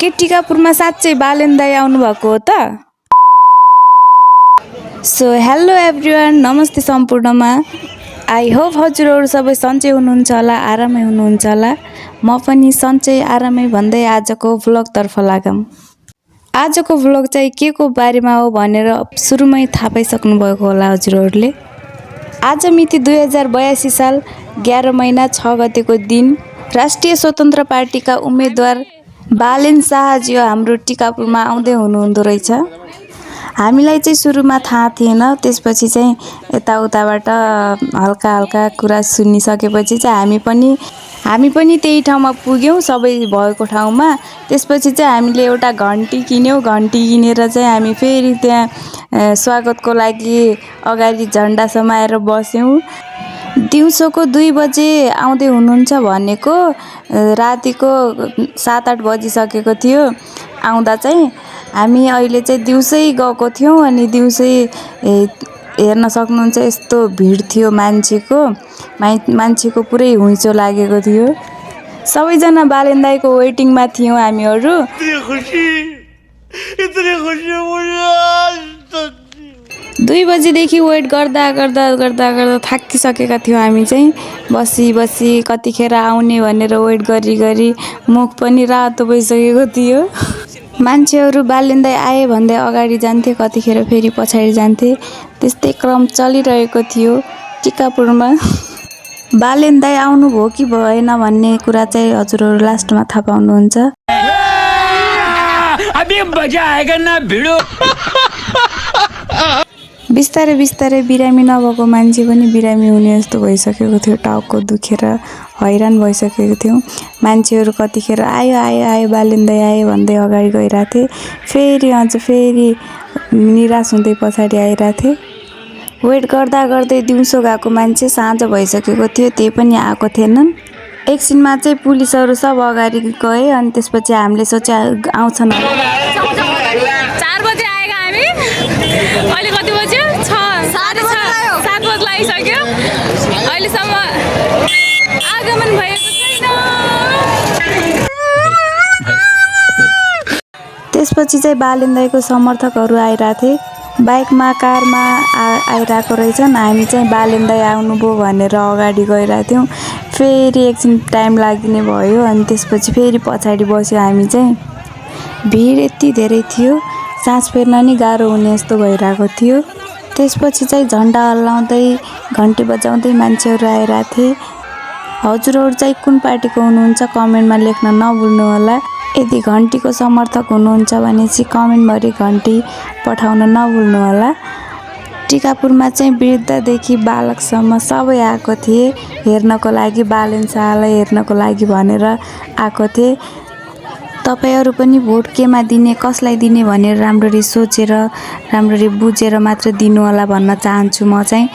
के टिकापुरमा साँच्चै बालेन दाइ आउनुभएको हो त? सो हेलो एभ्रिवान, नमस्ते सम्पूर्णमा। आई होप हजुरहरू सबै सन्चै हुनुहुन्छ होला, आरामै हुनुहुन्छ होला। म पनि सन्चै आरामै भन्दै आजको भ्लगतर्फ लागौँ। आजको भ्लग चाहिँ के को बारेमा हो भनेर सुरुमै थाहा पाइसक्नु भएको होला हजुरहरूले। आज मिति 2082 साल 11 महिना 6 गतेको दिन राष्ट्रिय स्वतन्त्र पार्टीका उम्मेदवार बालेन शाहजी हाम्रो टिकापुरमा आउँदै हुनुहुँदो रहेछ। हामीलाई चाहिँ सुरुमा थाहा थिएन, त्यसपछि चाहिँ यताउताबाट हल्का हल्का कुरा सुनिसकेपछि चाहिँ हामी पनि त्यही ठाउँमा पुग्यौँ, सबै भएको ठाउँमा। त्यसपछि चाहिँ हामीले एउटा घन्टी किन्यौँ। घन्टी किनेर चाहिँ हामी फेरि त्यहाँ स्वागतको लागि अगाडि झन्डा समाएर बस्यौँ। दिउँसोको 2 बजे आउँदै हुनुहुन्छ भनेको रातिको 7-8 बजिसकेको थियो आउँदा चाहिँ। हामी अहिले चाहिँ दिउँसै गएको थियौँ अनि दिउँसै हेर्न सक्नुहुन्छ यस्तो भिड थियो मान्छेको पुरै हुइँचो लागेको थियो। सबैजना बालेन दाइको वेटिङमा थियौँ हामीहरू। 2 बजीदेखि वेट गर्दा थाकिसकेका थियौँ हामी चाहिँ। बसी कतिखेर आउने भनेर वेट गरी मुख पनि रातो भइसकेको थियो। मान्छेहरू बालेन दाइ आए भन्दै अगाडि जान्थे, कतिखेर फेरि पछाडि जान्थे। त्यस्तै क्रम चलिरहेको थियो टिकापुरमा। बालेन दाइ आउनुभयो कि भएन भन्ने कुरा चाहिँ हजुरहरू लास्टमा थाहा पाउनुहुन्छ। अभी मजा आएगा ना भिडो। बिस्तारै बिरामी नभएको मान्छे पनि बिरामी हुने जस्तो भइसकेको थियो। टाउको दुखेर हैरान भइसकेको थियौँ। मान्छेहरू कतिखेर आयो बालेन दाइ आयो भन्दै अगाडि गइरहेको थिए, फेरि निराश हुँदै पछाडि आइरहेको थिए। वेट गर्दै दिउँसो गएको मान्छे साँझ भइसकेको थियो, त्यही पनि आएको थिएनन्। एकछिनमा चाहिँ पुलिसहरू सब अगाडि गए अनि त्यसपछि हामीले सोचे आउँछन्। 4 बजे आएका हामी। अहिले कति बज्यो? 7 बजे लागिसक्यो। अहिलेसम्म आगमन भएको छैन। त्यसपछि चाहिँ बालेन दाइको समर्थकहरू आइरहेको थिए, बाइकमा कारमा आइरहेको रहेछन्। हामी चाहिँ बालेन दाइ आउनुभयो भनेर अगाडि गइरहेको थियौँ। फेरि एकछिन टाइम लाग्ने भयो अनि त्यसपछि फेरि पछाडि बस्यो हामी चाहिँ। भिड यति धेरै थियो, सास फेर्न नि गाह्रो हुने जस्तो भइरहेको थियो। त्यसपछि चाहिँ झन्डा हल्लाउँदै घन्टी बजाउँदै मान्छेहरू आइरहेको थिए। हजुरहरू चाहिँ कुन पार्टीको हुनुहुन्छ कमेन्टमा लेख्न नभुल्नु होला। यदि घन्टीको समर्थक हुनुहुन्छ भने चाहिँ कमेन्टभरि घन्टी पठाउन नभुल्नु होला। टिकापुरमा चाहिँ वृद्धदेखि बालकसम्म सबै आएको थिए हेर्नको लागि, बालेन शाहलाई हेर्नको लागि भनेर आएको थिए। तपाईहरू पनि भोट केमा दिने, कसलाई दिने भनेर राम्ररी सोचेर राम्ररी बुझेर मात्र दिनु होला भन्न चाहन्छु म चाहिँ।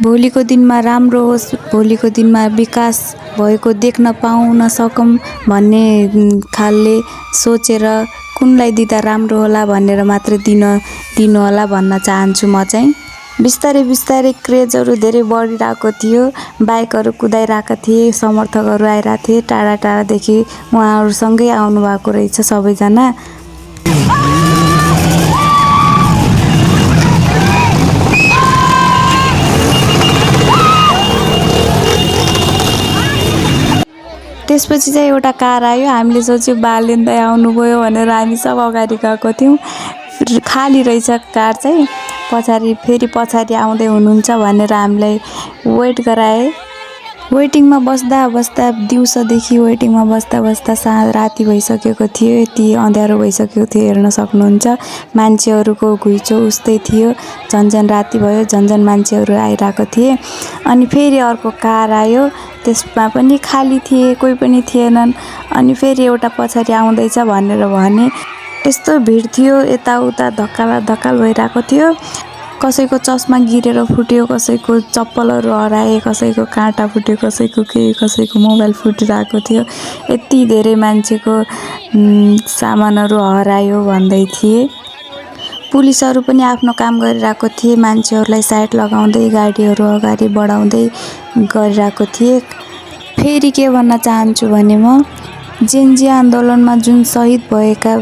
भोलिको दिनमा राम्रो होस्, भोलिको दिनमा विकास भएको देख्न पाउन सकौँ भन्ने खालले सोचेर कुनलाई दिँदा राम्रो होला भनेर मात्र दिनु होला भन्न चाहन्छु म चाहिँ। बिस्तारै क्रेजहरू धेरै बढिरहेको थियो। बाइकहरू कुदाइरहेका थिए, समर्थकहरू आइरहेको थिए। टाढादेखि उहाँहरूसँगै आउनुभएको रहेछ सबैजना। त्यसपछि चाहिँ एउटा कार आयो। हामीले सोच्यौँ बालेन दाइ आउनुभयो भनेर हामी सब अगाडि गएको थियौँ। खाली रहेछ कार चाहिँ। फेरि पछाडि आउँदै हुनुहुन्छ भनेर हामीलाई वेट गराए। वेटिङमा बस्दा दिउँसोदेखि वेटिङमा बस्दा राति भइसकेको थियो। यति अँध्यारो भइसकेको थियो, हेर्न सक्नुहुन्छ। मान्छेहरूको घुइँचो उस्तै थियो। झन्झन राति भयो, झन्झन मान्छेहरू आइरहेको थिए। अनि फेरि अर्को कार आयो, त्यसमा पनि खाली थिए, कोही पनि थिएनन्। अनि फेरि एउटा पछाडि आउँदैछ भनेर भने। यस्तो भिड थियो, यताउता धक्काल भइरहेको थियो। कसैको चस्मा गिरेर फुट्यो, कसैको चप्पलहरू हराए, कसैको काँटा फुट्यो, कसैको मोबाइल फुटिरहेको थियो। यति धेरै मान्छेको सामानहरू हरायो भन्दै थिए। पुलिसहरू पनि आफ्नो काम गरिरहेको थिए, मान्छेहरूलाई साइड लगाउँदै गाडीहरू अगाडि बढाउँदै गरिरहेको थिए। फेरि के भन्न चाहन्छु भने म जेनजी आन्दोलनमा जुन शहीद भएका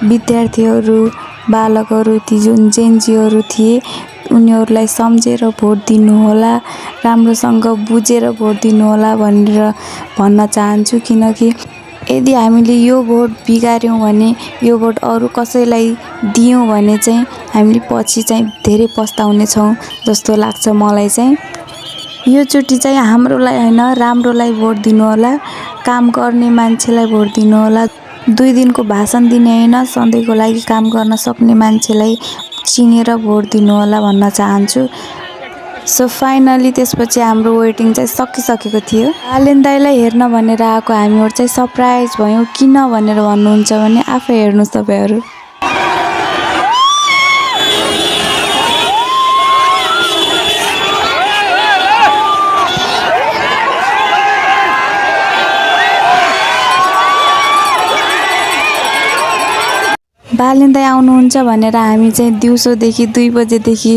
विद्यार्थीहरू बालकहरू ती जुन जेनजीहरू थिए उनीहरूलाई सम्झेर भोट दिनुहोला, राम्रोसँग बुझेर भोट दिनुहोला भनेर भन्न चाहन्छु। किनकि यदि हामीले यो भोट बिगार्यौँ भने, यो भोट अरू कसैलाई दियौँ भने चाहिँ हामीले पछि चाहिँ धेरै पस्ताउने छौँ जस्तो लाग्छ मलाई चाहिँ। यो चोटि चाहिँ हाम्रोलाई होइन राम्रोलाई भोट दिनुहोला, काम गर्ने मान्छेलाई भोट दिनुहोला। 2 दिनको भाषण दिने होइन सधैँको लागि काम गर्न सक्ने मान्छेलाई चिनेर भोट दिनुहोला भन्न चाहन्छु। सो फाइनली त्यसपछि हाम्रो वेटिङ चाहिँ सकिसकेको थियो। बालेन दाइलाई हेर्न भनेर आएको हामीहरू चाहिँ सरप्राइज भयौँ। किन भनेर भन्नुहुन्छ भने आफै हेर्नुहोस् तपाईँहरू। बालेन दाइ आउनुहुन्छ भनेर हामी चाहिँ दिउँसोदेखि 2 बजेदेखि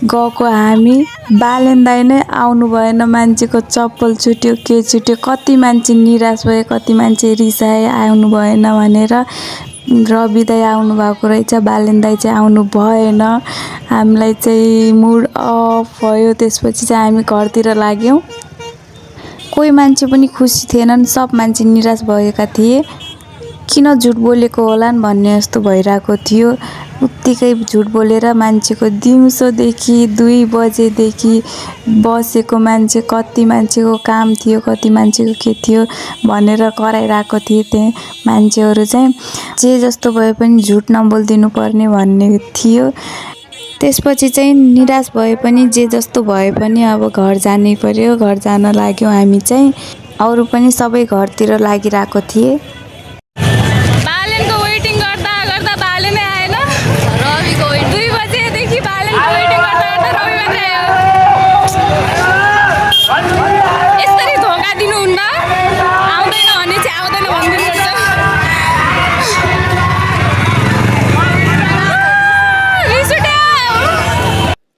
गएको हामी। बालेन दाइ नै आउनु भएन, मान्छेको चप्पल छुट्यो के छुट्यो, कति मान्छे निराश भए, कति मान्छे रिसाए आउनु भएन भनेर। रवि दाइ आउनु भएको रहेछ, बालेन दाइ चाहिँ आउनु भएन। हामीलाई चाहिँ मुड अफ भयो। त्यसपछि चाहिँ हामी घरतिर लाग्यौँ। कोही मान्छे पनि खुसी थिएनन्, सब मान्छे निराश भएका थिए। किन झुट बोलेको होलान् भन्ने जस्तो भइरहेको थियो। उत्तिकै झुट बोलेर मान्छेको दिउँसोदेखि 2 बजेदेखि बसेको मान्छे, कति मान्छेको काम थियो, कति मान्छेको के थियो भनेर कराइरहेको थिए। त्यहाँ मान्छेहरू चाहिँ जे जस्तो भए पनि झुट नबोलिदिनु पर्ने भन्ने थियो। त्यसपछि चाहिँ निराश भए पनि जे जस्तो भए पनि अब घर जानै पर्यो। घर जान लाग्यौँ हामी चाहिँ। अरू पनि सबै घरतिर लागिरहेको थिए।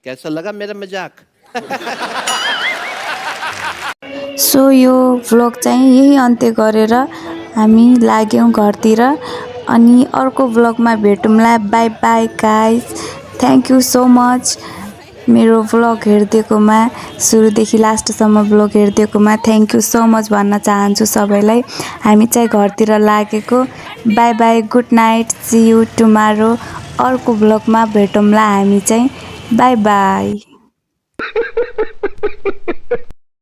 कैसा लगा मेरा मजाक? सो यो भ्लग चाहिँ यही अन्त्य गरेर हामी लाग्यौँ घरतिर। अनि अर्को भ्लगमा भेटौँला। Bye bye guys. Thank you so much मेरो भ्लग हेरिदिएकोमा, सुरुदेखि लास्टसम्म भ्लग हेरिदिएकोमा थ्याङ्क यू सो मच भन्न चाहन्छु सबैलाई। हामी चाहिँ घरतिर लागेको। Bye bye, good night, see you tomorrow. अर्को भ्लगमा भेटौँला हामी चाहिँ। Bye by.